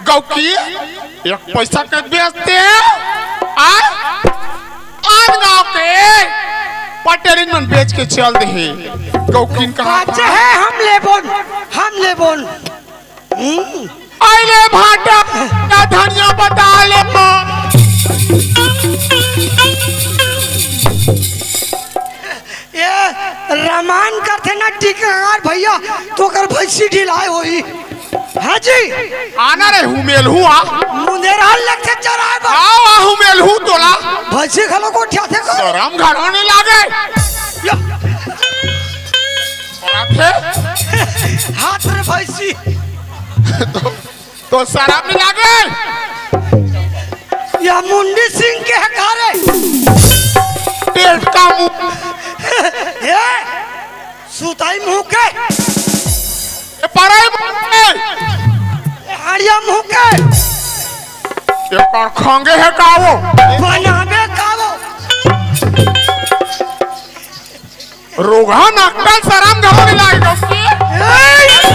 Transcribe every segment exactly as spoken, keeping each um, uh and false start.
गौकी, एक पैसा के बेचते हैं, आ? आन गांव के पटेरिन मन बेच के चल देहे। गौकिन कहा बाचे था? है, हम लेबोन, हम लेबोन। हम्म। आइले भाटा, का धनिया बता ले। ये रमान करथे ना टीकाकार भैया, तो कर भैंसी ढिलाए होई। हाँ जी। आना रे हुमेल हुआ। मुंदेरा लगथे चराए बा। आओ, आ हुमेल हु तोला। भैंसी घलो गोठियाथे का? शरम घलो नहीं लागे। या। हाथ रे भैंसी। तो, तो शरम नहीं लागे। या मुंडी सिंह के है का रे? पेट का मुंह। ए, सुताई मुंह के। ए, पराई मुंह के। ए, हाड़िया मुंह के। ए, पर खंगे है का वो? बनावे का वो? रोगहा नक्कल शरम घलो नहीं लागे गौकी। ए!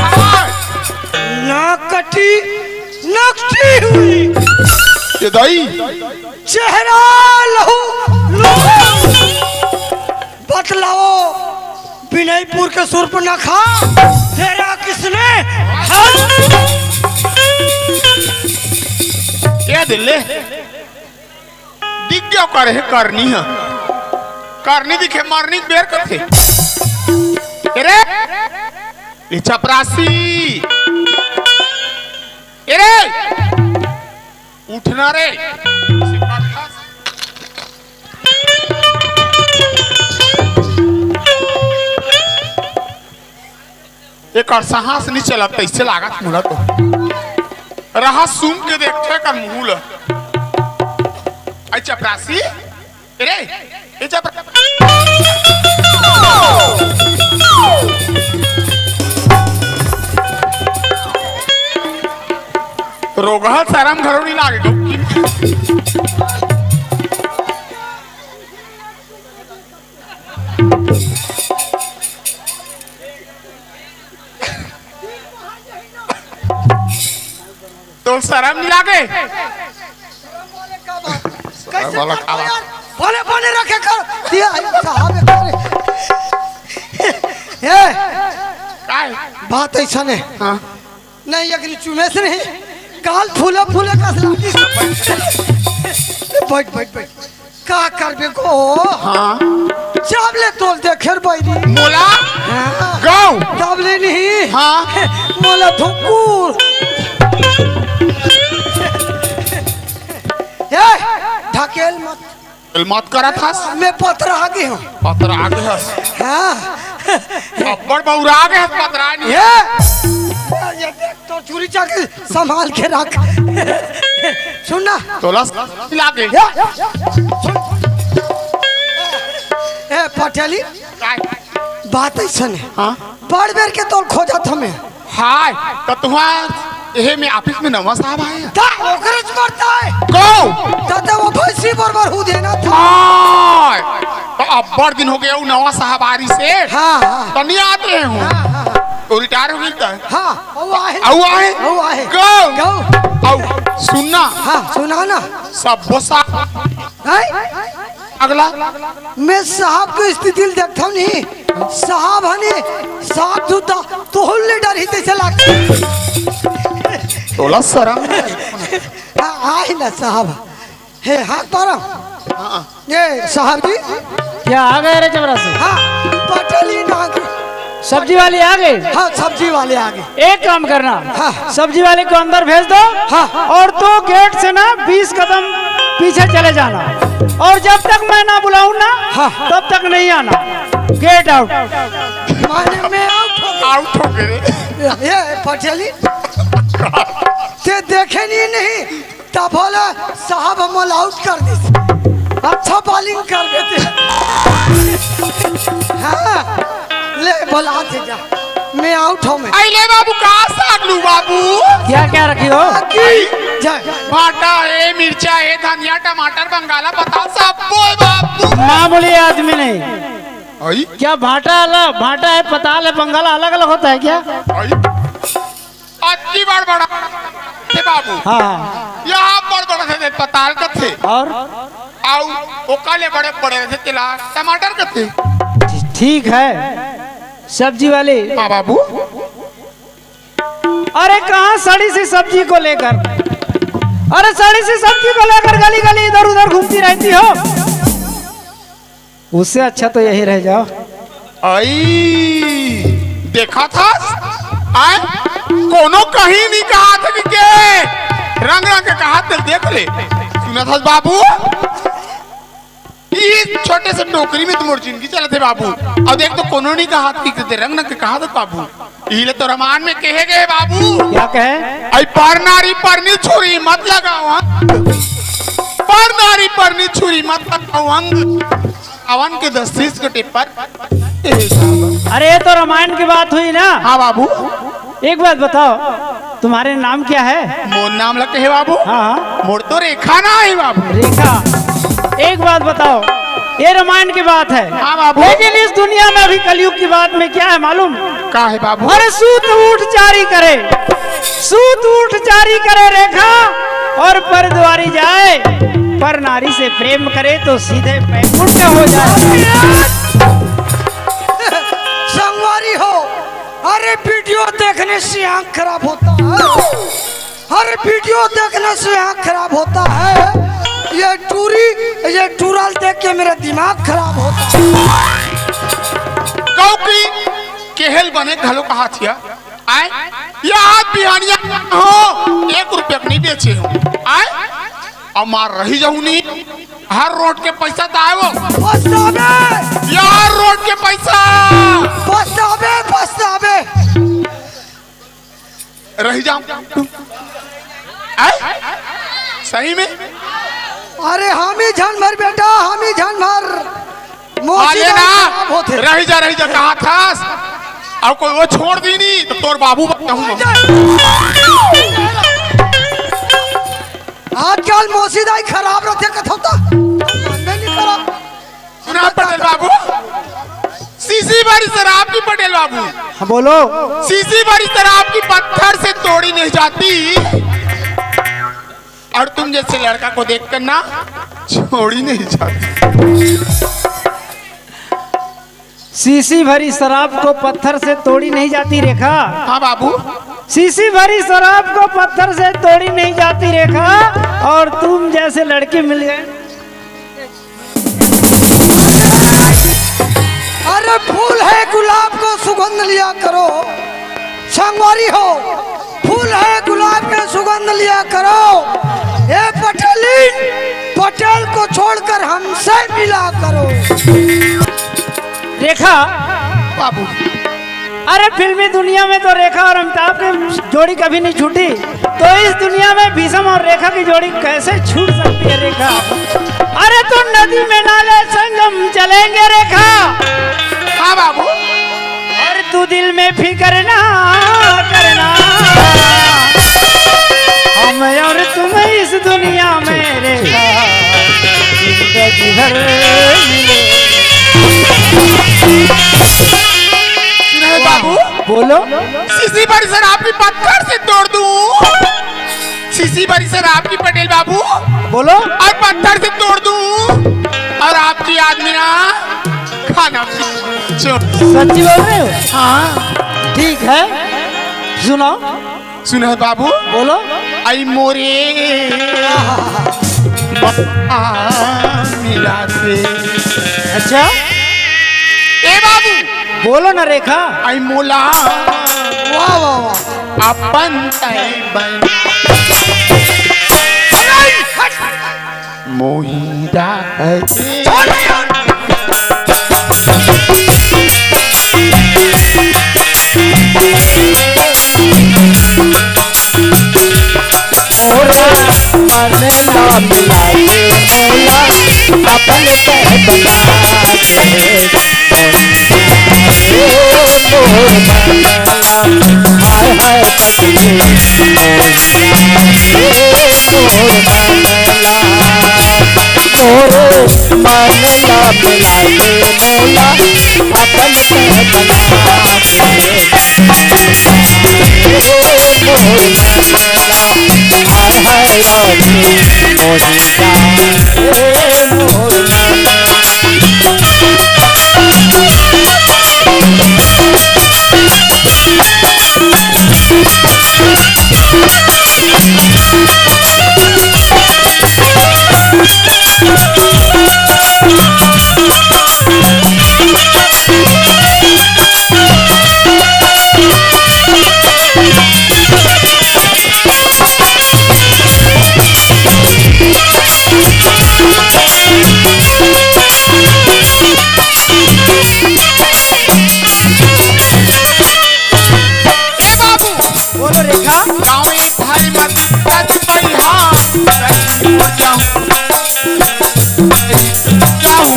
ना कटी, नकटी हुई। ये दाई। चेहरा लहू, लहू। बतलाओ, विनयपुर के सुर्पनखा, तेरा किसने? हाँ? ये दिल्ली। दिख गया करे हे करनी ह। करनी दिखे मरनी के बेर करथे। ए रे, ए चपरासी। ए रे, उठना रे। एकर साहस नहीं चलत, तइसे लागत मोला तो। रहा सूंघ के देखथे एकर मुंह ल। आई चपरासी, ए रे, ए चपरा-, रोगहा शरम घलो नहीं लागे। तो शरम नहीं लागे? कैसे वाला करबो यार? बने, बने रखे कर। ये आई साहब, ये करे। ए, काय? बात ऐसा नहीं। हाँ। नहीं, अगली चुमे से नहीं। गाल फूले, फूले कस लागी। बैठ, बैठ, बैठ। का करबे गो? हाँ। जब ले तोल देखे रे बैरी। मोला? हाँ। गौ। तब ले नहीं। हाँ। मोला धुकुर। ए, ढकेल मत। ढकेल मत करत हस। मैं पतरा गे हूँ। पतरा गे हस। हाँ। अब्बड़ बौरा गे हस, पतरा नहीं। ए, ये देख तो चूरी चाके संभाल के रख। सुन ना। तोला लागे। ए, सुन। ए, पटेली, काय? बात ऐसन है। हाँ? बड़ बेर के तोल खोजत हमें। हाय, त तुहार एहे में ऑफिस में नवा साहब आए हैं। ता ओकरे च मरता है। को? त, त वो भैंसी बरोबर हु देना था। हाय, त अब्बड़ दिन हो गया वो नवा साहब आरी से। हाँ, हाँ। त नहीं आते हैं हूँ। हाँ, हाँ, हाँ। तो रिटायर हो गई था। हाँ, वो आहे। अउ आहे? अउ आहे। गौ। गौ। अउ सुनना। हाँ, सुना ना। सब्बो साहब। हैं? अगला। मैं साहब के स्थिति ल देखता नहीं। साहब हनी, साहब जूता तोहल ले डरही तैसे लागथे। तोला शरम। हाँ, आहे ना साहब। हे, हाथ पारा। हाँ। ये साहब जी। क्या आ गए रे चपरासी? हाँ, पटेली ना आ गए। सब्जी वाली आ गई? हाँ, सब्जी वाले आ गए। एक काम करना, हाँ। सब्जी वाले को अंदर भेज दो। हाँ। और तू गेट से ना बीस कदम पीछे चले जाना, और जब तक मैं ना बुलाऊं ना, हाँ। तब तक नहीं आना। Get out. माने मैं आउट हो गया। आउट हो गए। ये, ये पटेली। ते देखे नहीं, नहीं। तब बोला, "साहब, हम ऑल आउट कर दी। अच्छा बॉलिंग कर देते।" हाँ, ले, बोला थे जा, मैं आउट हूँ मैं। आई ले बाबू, का साग लू बाबू? क्या क्या रखी हो? की जय। भाटा है, मिर्चा है, धनिया, टमाटर, बंगाला, पता सब बोल बाबू। मामूली आदमी नहीं। आई? क्या भाटा अलग, भाटा है, पताल है, बंगाला अलग अलग होता है क्या? आई? अति बड़ बड़ थे बाबू। हाँ, हाँ। यहाँ बड़ बड़ थे पताल कथे। और? अउ ओकर ले बड़े बड़े थे तेला टमाटर कथे। ठीक है, सब्जी वाले। हाँ बाबू। अरे कहाँ सड़ी सी सब्जी को लेकर, अरे सड़ी सी सब्जी को लेकर गली गली इधर उधर घूमती रहती हो, उससे अच्छा तो यहीं रह जाओ। आई, देखा था? आय, कोनो कहीं नहीं कहा था कि के रंग रंग के कहा था, देख ले। सुना था बाबू? ई छोटे से टोकरी में तो मोर जिंदगी चलत हे बाबू। अब देख तो कोनो नहीं कहा था कि ते रंग रंग के कहा था बाबू। इले तो रामायण में कहे गए बाबू। क्या कहे? आई पर नारी परनी छुरी मत लगाओ अंग। पर नारी परनी छुरी मत लगाओ अंग। अवन के दस तीस के टेपर। अरे ये तो रामायण की बात हुई ना। हाँ बाबू। एक बात बताओ, तुम्हारे नाम क्या है? मोर नाम ला कहे बाबू। हाँ, हाँ। मोर तो रेखा ना है बाबू। रेखा, एक बात बताओ, ये रामायण की बात है। हाँ बाबू। लेकिन इस दुनिया में अभी कलयुग की बात में क्या है मालूम? का है बाबू? अरे सूत ऊठ चारी करे, सूत ऊठ चारी करे रेखा, और पर द्वारी जाए, पर नारी से प्रेम करे तो सीधे बैकुंठ हो जाए। संगवारी हो, अरे वीडियो देखने से आंख खराब होता है, अरे वीडियो देखने से आंख खराब होता है। ये टूरी, ये टूरल देख के मेरा दिमाग खराब होता है। कौकी केहेल बने घलो कहा थिया। आय, ये आज बिहानिया हो, एक रुपया के नहीं बेचे हो। आय, अमार रही जाऊ नहीं, हर रोड के पैसा दाए वो। पछतावे। यार रोड के पैसा। पछतावे, पछतावे। रही जाऊं। आय? सही में? अरे हम ही झन भर बेटा, हम ही झन भर। मोची आले दाई ना, खराब होथे। रही जा, रही जा, कहा थास? अब कोई वो छोड़ दी नहीं, तो तोर बाबू बन जाऊं। आजकल मोसी दाई खराब रथे कथौता। नहीं खराब। सुना पटेल बाबू, सीसी भरी शराब की पटेल बाबू। हाँ, बोलो। सीसी भरी शराब की पत्थर से तोड़ी नहीं जाती, और तुम जैसे लड़का को देख कर ना छोड़ी नहीं जाती। सीसी भरी शराब को पत्थर से तोड़ी नहीं जाती रेखा। हाँ बाबू। सीसी भरी शराब को पत्थर से तोड़ी नहीं जाती रेखा, और तुम जैसे लड़की मिल गए। अरे फूल है गुलाब को सुगंध लिया करो, संगवारी हो, फूल है गुलाब के सुगंध लिया करो। ए पटेलिन, पटेल को छोड़कर हमसे मिला करो। रेखा। बाबू। अरे फिल्मी दुनिया में तो रेखा और अमिताभ की जोड़ी कभी नहीं छूटी, तो इस दुनिया में भीषम और रेखा की जोड़ी कैसे छूट सकती है रेखा? अरे तू नदी में नाले संगम चलेंगे रेखा। हाँ बाबू। और तू दिल में फिकर ना करना, हम और तुम इस दुनिया में रेखा जिंदगी भर मिले। सुना है बाबू? बोलो। सीसी भरी शराब की पत्थर से तोड़ दूं। सीसी भरी शराब की पटेल बाबू। बोलो। और पत्थर से तोड़ दूं। और आपकी आदमी ना खाना छोड़। सच्ची बोल रहे हो? हाँ। ठीक है, सुनाओ। सुना है बाबू? बोलो। आई मोरे मिला से। अच्छा। ए बाबू। बोलो ना रेखा। आई मोला। वाह, वाह, वाह। अपन तय बन। मोहिरा है। मोरे मन ला मिला के मोला अपन तय बना के। ए मोर मंगला, हाय हाय पगली, मोहिया, ए मोर मंगला। मोरे मन ला मिला के मोला अपन तय बना के। ए बाबू, बोलो रेखा। गाँव में एक भारी मत सच पई हा, सच जाऊं, जाऊं।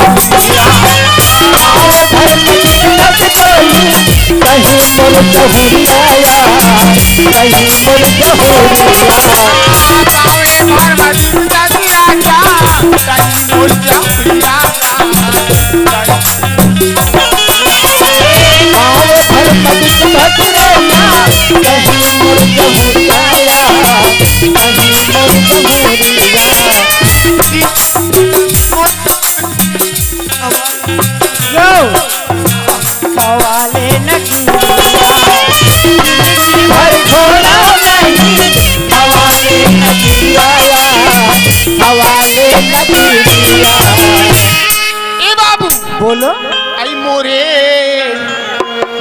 ए बाबू, बोलो। आई मोरे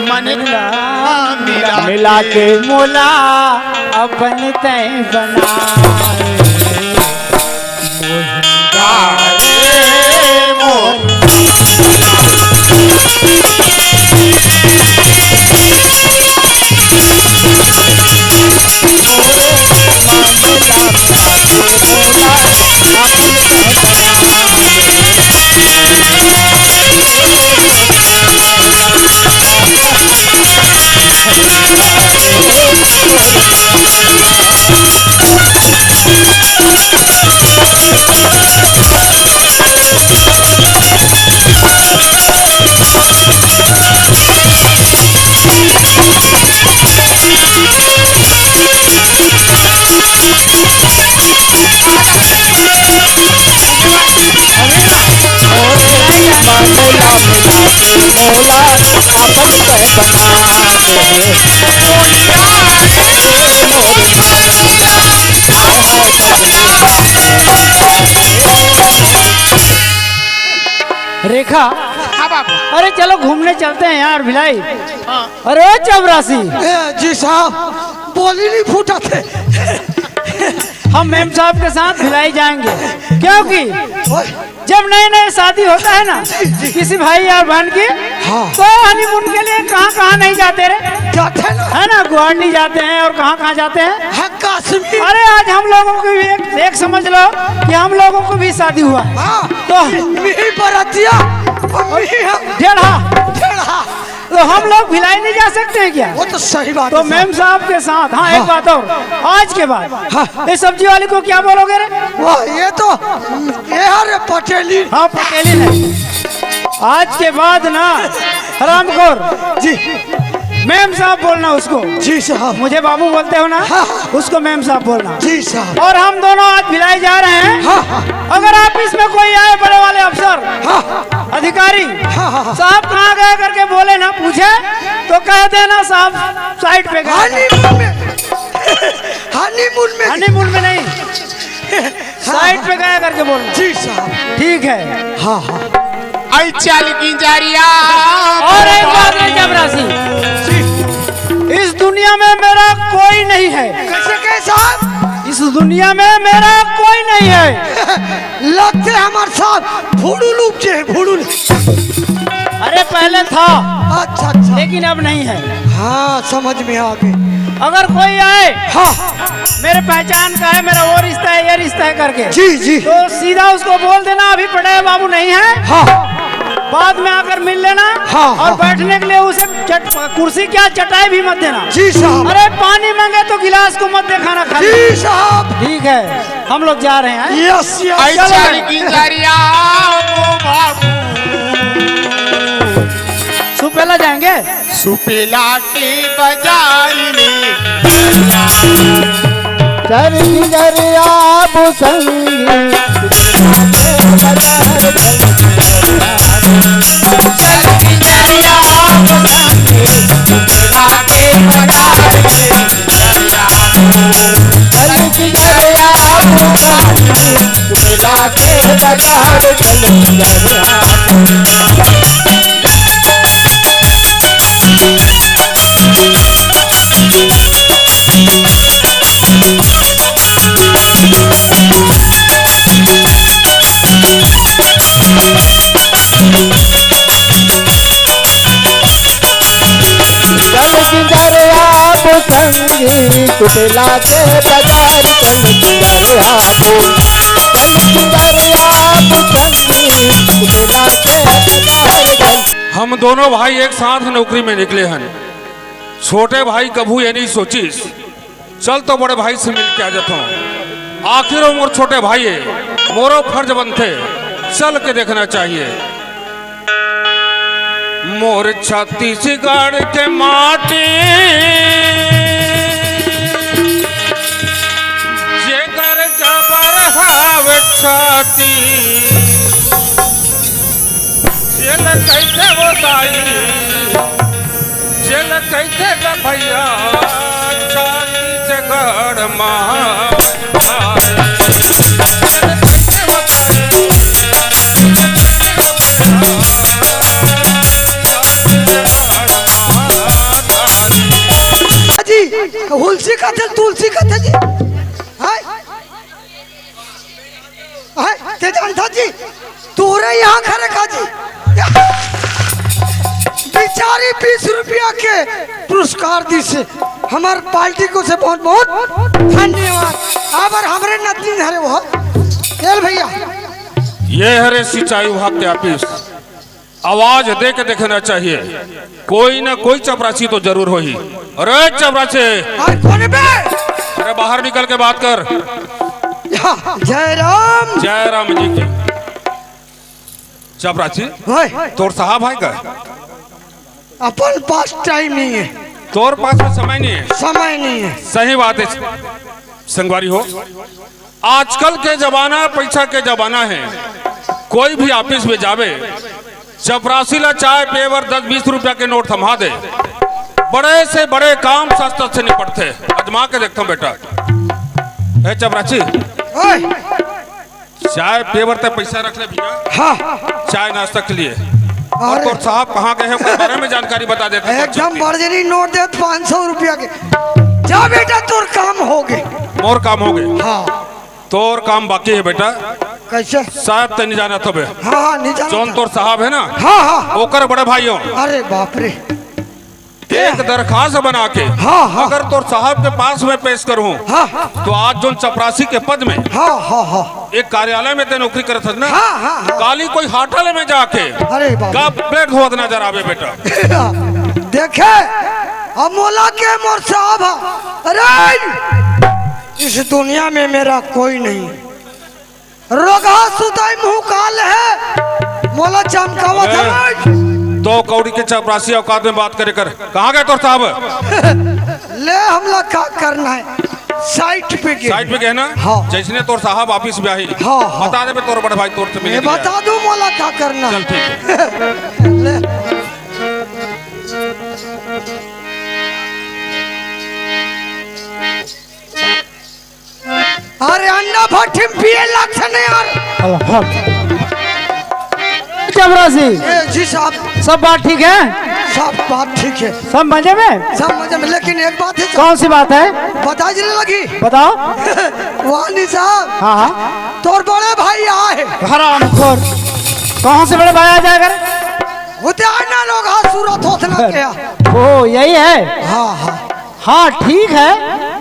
मन ला मिला मिला के मोला अपन तय बना। रेखा, हाँ बाबू। अरे चलो घूमने चलते हैं यार भिलाई। हाँ। अरे ओ चपरासी। ए, जी साहब, बोली नहीं फूटा थे। हम मेम साहब के साथ भिलाई जाएंगे, क्योंकि ओए। जब नए नए शादी होता है ना जी, जी। किसी भाई या बहन की, हाँ। तो हनीमून के लिए कहाँ कहाँ नहीं जाते रे? जाते हैं ना। है ना, गुवाहाटी जाते हैं और कहाँ कहाँ जाते हैं? हाँ, कश्मीर। अरे आज हम लोगों की भी एक, एक समझ लो कि हम लोगों को भी शादी हुआ है। हाँ। तो मेरी बरातिया, मेरी हम ढेढ़ा। ढेढ़ा। तो हम लोग भिलाई नहीं जा सकते हैं क्या? वो तो सही बात तो है, मेम साहब के साथ, हाँ, एक हाँ। बात और, आज के बाद हाँ। इस सब्जी वाले को क्या बोलोगे रे? वाह, ये तो, ये है रे पटेली। हाँ, पटेली नहीं। आज के बाद ना, हरामखोर। जी। मेम साहब बोलना उसको। जी साहब। मुझे बाबू बोलते हो ना, हाँ। उसको मेम साहब बोलना। जी साहब। और हम दोनों आज भिलाई जा रहे हैं। हाँ, हाँ। अगर आप इसमें कोई आए बड़े वाले अफसर, हाँ। अधिकारी, हाँ, हाँ, हाँ। साहब कहाँ गए करके बोले ना, पूछे, तो कह देना साहब साइड पे गए। हनीमून में। हनीमून में। हनीमून में नहीं, साइड पे गया करके बोलना। जी साहब। ठीक है। हाँ, हाँ। आई चल की जरिया। और एक बात है चपरासी, जी। इस दुनिया में मेरा कोई नहीं है। कैसे, कैसे साहब? इस दुनिया में मेरा कोई नहीं है। लगते हमारे साथ भूड़ू लूप जे है, भूड़ू लूप। अरे पहले था, अच्छा, अच्छा। लेकिन अब नहीं है। हाँ, समझ में आ गए। अगर कोई आए, हाँ। मेरे पहचान का है, मेरा वो रिश्ता है, ये रिश्ता है करके, जी, जी। तो सीधा उसको बोल देना, अभी पटेल बाबू नहीं है। हाँ। बाद में आकर मिल लेना। हाँ, और हाँ। बैठने के लिए उसे चट-, कुर्सी क्या, चटाई भी मत देना। जी साहब। अरे पानी मांगे तो गिलास को मत दिखाना खाली। जी साहब। ठीक है, हम लोग जा रहे हैं। Yes, yes. आई चलो। चल की जरिया, ओ बाबू। सुपेला जाएंगे। सुपेला के बाजार में। चल किंजरिया आबो संगी, सुपेला के बाजार में। चल किंजरिया आबो संगी, सुपेला के बाजार में। चल किंजरिया आबो संगी, सुपेला के बाजार। चल किंजरिया चल किंजरिया आबो संगी, सुपेला के बाजार। चल किंजरिया आबो, चल किंजरिया आबो संगी, सुपेला के बाजार। चल। हम दोनों भाई एक साथ नौकरी में निकले हन। छोटे भाई कभू ये नहीं सोचिस, चल तो बड़े भाई से मिल के आ जाता हूँ। आखिर वो मोर छोटे भाई है, मोरो फर्ज बनथे, चल के देखना चाहिए। मोर छत्तीसगढ़ के माटी, जेकर जबर हावे छाती, जेल कैसे वो दाई, जेल कैसे ग भैया, छत्तीसगढ़ मा। जी, हुलसी कथे, तुलसी कथे जी। हाय। हाय, ते जानथा जी, तोरे यहाँ खरे का जी। बिचारी बीस रुपया के पुरस्कार दिस हे। हमर पार्टी को से बहुत बहुत धन्यवाद। अब हमरे नतनी हरे वो। चल भैया। ये हरे सिंचाई विभाग के ऑफिस। आवाज दे के देखना चाहिए, कोई ना कोई चपरासी तो जरूर होही। अरे चपरासी, अरे कौन बे? अरे बाहर निकल के बात कर। या, जय राम। जय राम जी की। चपरासी, ओए। तोर साहब है का? अपन पास टाइम नहीं है। तोर पास में समय नहीं है। समय नहीं है। सही बात है संगवारी हो, आजकल के जमाना पैसा के जमाना है। कोई भी ऑफिस में जावे, चपरासी ला चाय पिए बर दस बीस रुपया के नोट थमा दे, बड़े से बड़े काम सस्ता से निपटथे। आजमा के देखता हूँ बेटा। ए चपरासी, ओए। चाय पिए बर ते पैसा रख ले भैया। हाँ। चाय नाश्ता के लिए। और अरे। तोर साहब कहाँ गए हैं, ओकर बारे में जानकारी बता देते हैं। एकदम बर्जरी नोट दे पाँच सौ रुपया के। जा बेटा, तोर काम हो गए। मोर काम हो गए। हाँ। तोर काम बाकी है बेटा। कैसे? साहब ते नहीं जाना तो बे। हाँ, हाँ, नहीं जाना जौन था। तोर साहब है ना, हाँ, हाँ। ओकर बड़े भाई हो। अरे बाप रे। एक दरखास्त बना के हाँ, हाँ। अगर तोर साहब के पास में पेश करूँ, हाँ, हाँ। तो आज जोन चपरासी के पद में हाँ, हाँ, हाँ। एक कार्यालय में ते नौकरी करत हस ना, हाँ, हाँ, हाँ। काली कोई होटल में जाके अरे बाप रे। कप प्लेट धोवत नजर आवे बेटा। देखे, अब मोला के मोर साहब, अरे इस दुनिया में मेरा कोई नहीं। रोगहा सुतई मुँह काल है, मोला चमकावत अरे, है। दो कौड़ी के चपरासी औकात में बात करे कर। कहाँ गए तोर साहब? ले हमला का करना है, साइट पे गए। साइट पे गए ना? हाँ। जैसने तोर साहब ऑफिस में आही, हाँ, हाँ। बता दे बे तोर बड़े भाई तोर से मिले ये के लिए बता आए। दूँ मोला का करना। चल ठीक है। ले। अरे अंडा भट्टी में पिए लाग से नहीं यार। चपरासी। ए, जी साहब। सब बात ठीक है? सब बात ठीक है। सब मजे में? सब मजे में, लेकिन एक बात है साहब। कौन सी बात है? बता जी लगी। बताओ। वानी साहब। हाँ, हाँ। तोर बड़े भाई आए हैं। हरामखोर। कौन से बड़े भाई आ जाएगा रे? होते आए ना लोग, हाँ, सूरत होत ना क्या? ओ, यही है? हाँ, हाँ। हाँ, ठीक है।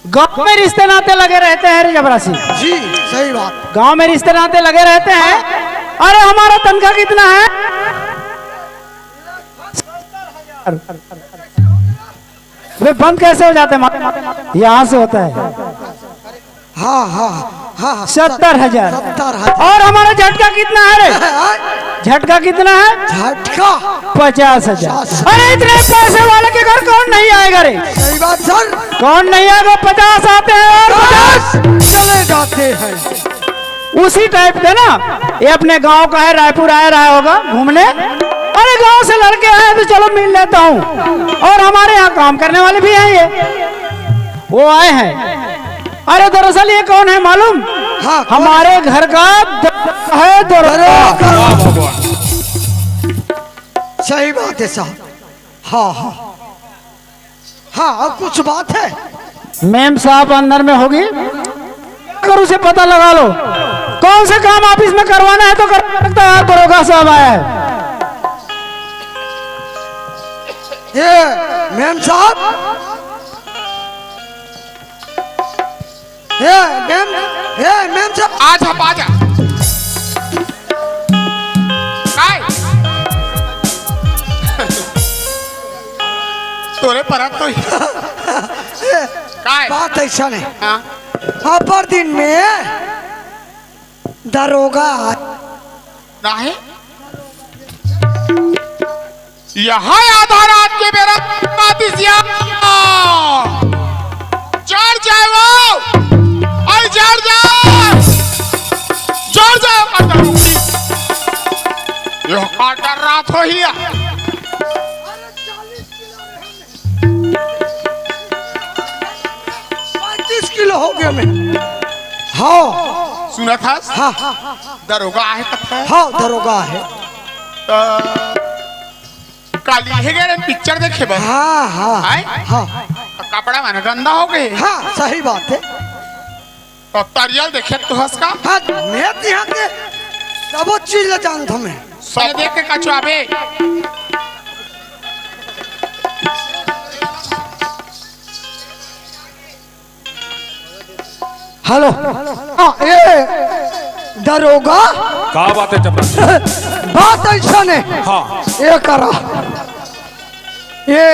गांव में रिश्ते नाते लगे रहते हैं रे चपरासी। जी, सही बात। गांव में रिश्ते नाते लगे रहते हैं। अरे हमारा तनख्वाह कितना है? वे बंद कैसे हो जाते हैं? यहाँ से होता है। हाँ, हाँ, हाँ, हाँ। सत्तर हजार। सत्तर हजार। और हमारा झटका कितना है रे? झटका कितना है? झटका? पचास हजार। पचास। अरे, इतने पैसे वाले के घर कौन नहीं आएगा रे? सही बात सर। कौन नहीं आएगा? पचास आते हैं और पचास। पचास चले जाते हैं। उसी टाइप का ना, ये अपने गांव का है, रायपुर आया रहा होगा घूमने। अरे, गांव से लड़के आए तो चलो मिल लेता हूँ, और हमारे यहाँ काम करने वाले भी हैं ये, वो आए हैं। अरे, दरअसल ये कौन है मालूम? हाँ, कौन? हमारे घर का द-, है दरोगा। दरोगा। वाह भगवान। सही बात है साहब। हाँ, हाँ। हाँ, और कुछ बात है? मेम साहब अंदर में होगी, अगर उसे पता लगा लो, कौन से काम ऑफिस में करवाना है तो कर सकता है, दरोगा साहब आया है। ये मेम साहब, ए, मेम, ए, मेम साहब। आ जा, आ जा। काय? तोरे परत तो ही। ए, काय? बात ऐसा नहीं। हाँ। अपर दिन में दरोगा। काहे? यहाँ आधा रात के बेरा आतिस या। जड़ जाए वो। अरे जड़ जाए। जड़ जाए। अरे रुकी। यो आधा रात हो ही है। पैंतीस किलो हो गया मैं। हाँ। सुना था? हाँ। दरोगा आहे कथे? हाँ, दरोगा आहे। तो काली हे गए रे पिक्चर देखे बर। हाँ, हाँ, आय? हाँ। तो कपड़ा मन गंदा हो गए। हाँ, सही बात है। तो तरियल देखे तो हंस का? हाँ, मैं तो यहाँ के सबो चीज ले जानत हूँ मैं। सब देख के कछुआबे। हेलो। हाँ, ए, दरोगा। का बात है चपरासी? बात ऐसा नहीं। हाँ। ये करा। ये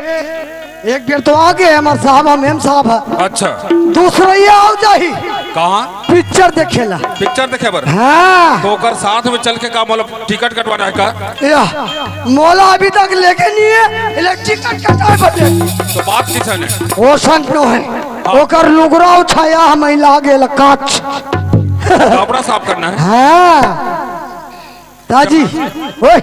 एक बेर तो आ गए हमारे साहब, हम एम साहब है। अच्छा। दूसरा ये आओ जाही। कहाँ? पिक्चर देखेला। पिक्चर देखे बर? हाँ। तो ओकर साथ में चल के का, मतलब, टिकट कटवाना है का? या, मोला अभी तक लेके नहीं है, इले टिकट कटाए बदे। तो बात किसन है? वो संत नो है। हाँ। ओकर लुगरा उठाया, हम लागे ला कांच। कपड़ा साफ करना है। हाँ। ताजी, ओए।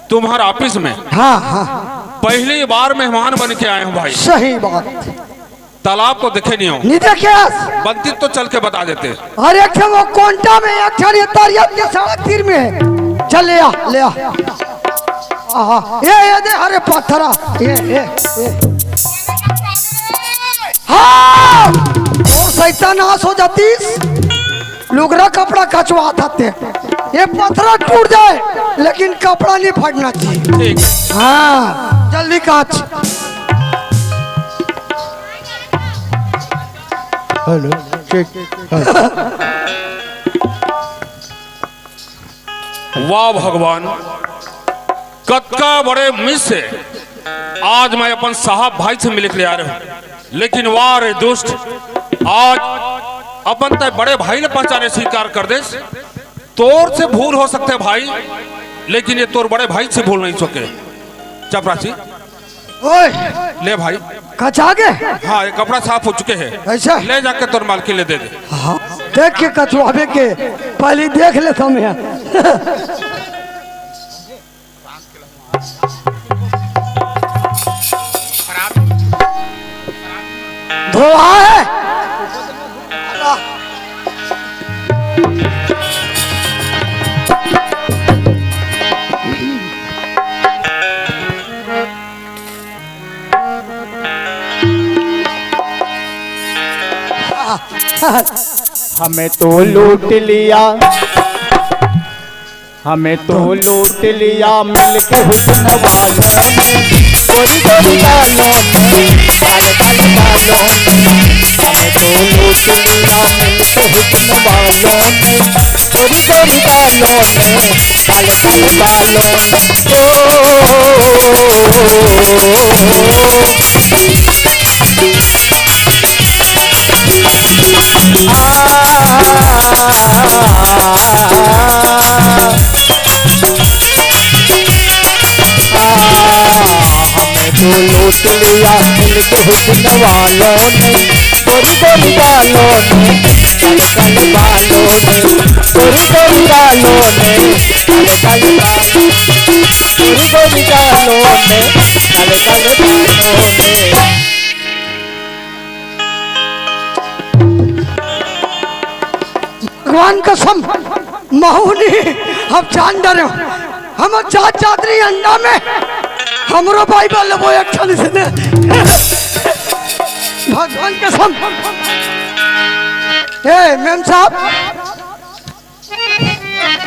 तुम्हारा ऑफिस में हाँ, हाँ। पहली बार मेहमान बन के आए हूँ भाई। सही बात। तालाब को देखे नहीं हो। नहीं देखे आज। बनती तो चल के बता देते। अरे एक ठो वो कोंटा में, एक ठो ये तरियत के सड़क तीर में है। चल ले आ, ले आ। आहा, ये, ये दे, अरे पत्थरा। ये, ये, ये। हाँ! और सैतान नाश हो जातीस। लुगरा कपड़ा कचवा था ते। ये पत्थरा टूट जाए, लेकिन कपड़ा नहीं फटना चाहिए। ठीक। हाँ, जल्दी काच। Hello, check. हेलो। वाह भगवान, कतका बड़े मिस से आज मैं अपन साहब भाई से मिले के लिए आ रहे हूँ, लेकिन वाह रे दुष्ट, आज अपन तय बड़े भाई ने पहचाने स्वीकार कर दे। तोर से भूल हो सकते भाई, लेकिन ये तोर बड़े भाई से भूल नहीं सके। चपरासी, ओए, ले भाई। कचा के? हाँ, ये कपड़ा साफ हो चुके हैं। ऐसा? ले जाके तोर मालकिन ले दे दे। हाँ, देख के कचवावे के, पहले देख ले समय। धोआ है। हमें तो लूट लिया, हमें तो लूट लिया मिलके हुस्न वालों ने, गोरी गोरी गालों ने, काले काले बालों ने। हमें तो लूट लिया मिलके हुस्न वालों ने, गोरी गोरी गालों ने, काले काले बालों ने। ओ, आ, चुलिया मिलके हुस्न वालों ने, गोरी गोरी गालों ने, काले काले बालों ने, गोरी गोरी गालों ने, काले काले बालों, गोरी गोरी गालों ने, काले काले बालों ने। भगवान कसम, महूनी, हम जान डरे। हम जात जात नहीं अंडा में, हमरो बाइबल लेबो एक ठन से ने। भगवान कसम। ए, मेम साहब।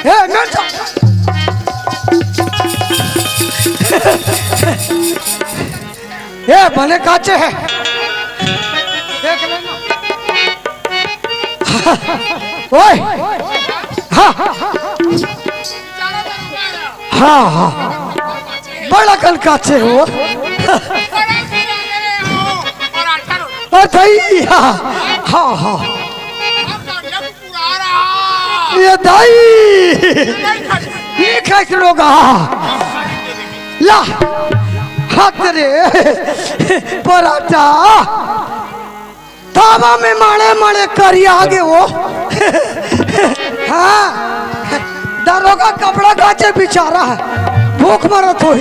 ए, मेम साहब। ए, बने काचे हे। देख लेना। ओए। हाँ। हाँ, हाँ। बड़ा कन काचे हो। अरे भैया। हाँ, हाँ। ये दाई। ये कैसे लोग, हाँ। ला। हाथ रे। पराठा। तावा में माड़े माड़े करिया आगे वो। हाँ। दरोगा कपड़ा काचे बेचारा। भूख मरत होई।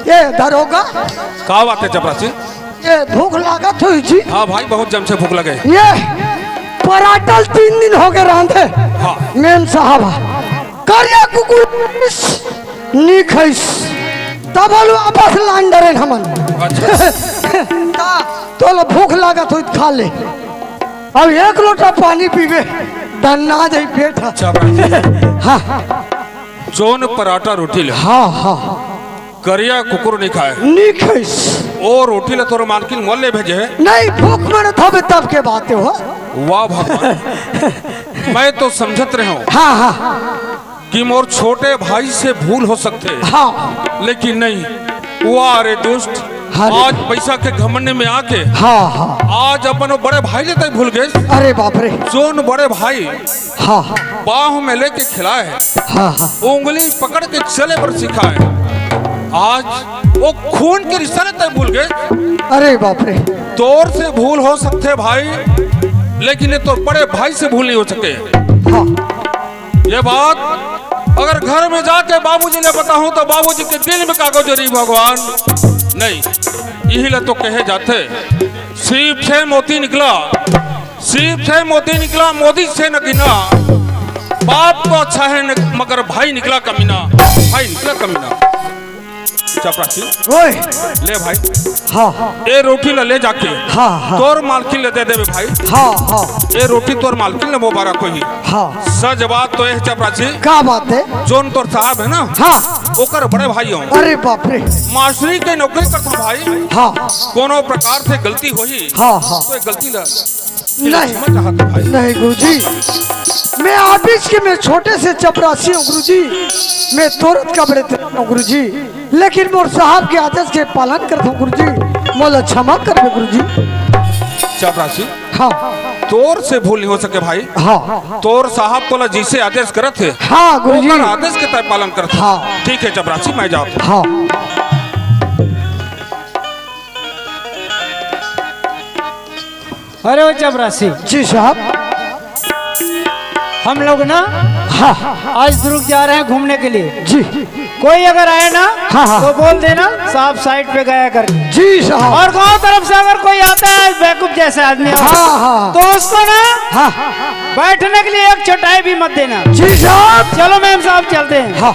ए दरोगा। का बात हे चपरासी? ए भूख लागत होई जी। हाँ भाई, बहुत जम से भूख लगे। ए पराठा ल तीन दिन होगे रांधे। हाँ। मेम साहब। करिया कुकुर नी खइस, तब वापस लान डरेन हमन। अच्छा। ता, तोला भूख लागत होई त खा ले। अब एक लोटा पानी पीबे, धन्ना जाई पेट ह। अच्छा बात। हाँ। जोन पराठा रोटी ले। हाँ, हाँ। करिया कुकुर नी खाय। नी खइस। ओ रोटी ले तोर मालकिन मोर ले भेजे हे। नहीं, भूख मरत हवे तब के बात हे हो। वाह भगवान। मैं तो समझत रहे हूँ। हाँ, हाँ। कि मोर छोटे भाई से भूल हो सकथे। हाँ। लेकिन नहीं, वाह रे दुष्ट, हाँ रे। आज पैसा के घमंड में आके हाँ, हाँ। आज अपन वो बड़े भाई ले तैं भूल गेस। अरे बाप रे। जोन बड़े भाई हाँ, हाँ। बाह में लेके खिलाए, हाँ, हाँ। उंगली पकड़ के चले बर सिखाए, आज वो खून के रिश्ता ले तैं भूल गेस। अरे बाप रे। तोर से भूल हो सकथे भाई, लेकिन ये तोर बड़े भाई से भूल नहीं हो सके। हाँ। ये बात अगर घर में जाके बाबूजी ने बताहूं तो बाबूजी के दिल में कागज रही भगवान नहीं। यही ला तो कहे जाथे, सीप से मोती निकला, सीप से मोती निकला, मोती से न गिना। बाप तो अच्छा है न, मगर भाई निकला कमीना, भाई निकला कमीना। चपरासी। ओए। ले भाई। हाँ। ए रोटी ला ले जाके हाँ, हाँ। तोर मालकिन ले दे देबे भाई। हाँ, हाँ। ए रोटी तोर मालकिन ले मुबारक होही। हाँ। सच बात तो ए चपरासी। का बात हे? जोन तोर साहब हे ना, हाँ। ओकर बड़े भाई हो। अरे बाप रे। मास्टरी के नौकरी करथों भाई। हाँ। कोनो प्रकार से गलती होही, हाँ, हाँ। तो ए गलती ला नहीं। क्षमा चाहत हूँ भाई। नहीं गुरुजी, मैं ऑफिस के, मैं छोटे से चपरासी हूँ गुरुजी, मैं तोरत का बड़े हूँ गुरुजी, लेकिन मोर साहब के आदेश के पालन करत हूँ गुरुजी, मोला क्षमा करबे गुरुजी। चपरासी, हाँ। तोर से भूल नहीं हो सके भाई। हाँ। तोर साहब तोला जैसे आदेश करत हे, हाँ गुरुजी। ओकर आदेश के तय पालन करत हे। हाँ। ठीक है चपरासी, मैं जात हूँ। हाँ। अरे ओ चपरासी, जी साहब। हम लोग ना हाँ। आज दुर्ग जा रहे हैं घूमने के लिए। जी। कोई अगर आए ना हाँ, हाँ। तो बोल देना साहब साइड पे गया करके। जी साहब। और गांव तरफ से अगर कोई आता है बेवकूफ जैसे आदमी हो, हाँ, हाँ। तो उसको ना हाँ। बैठने के लिए एक चटाई भी मत देना। जी साहब। चलो मेम साहब चलते हैं। हाँ।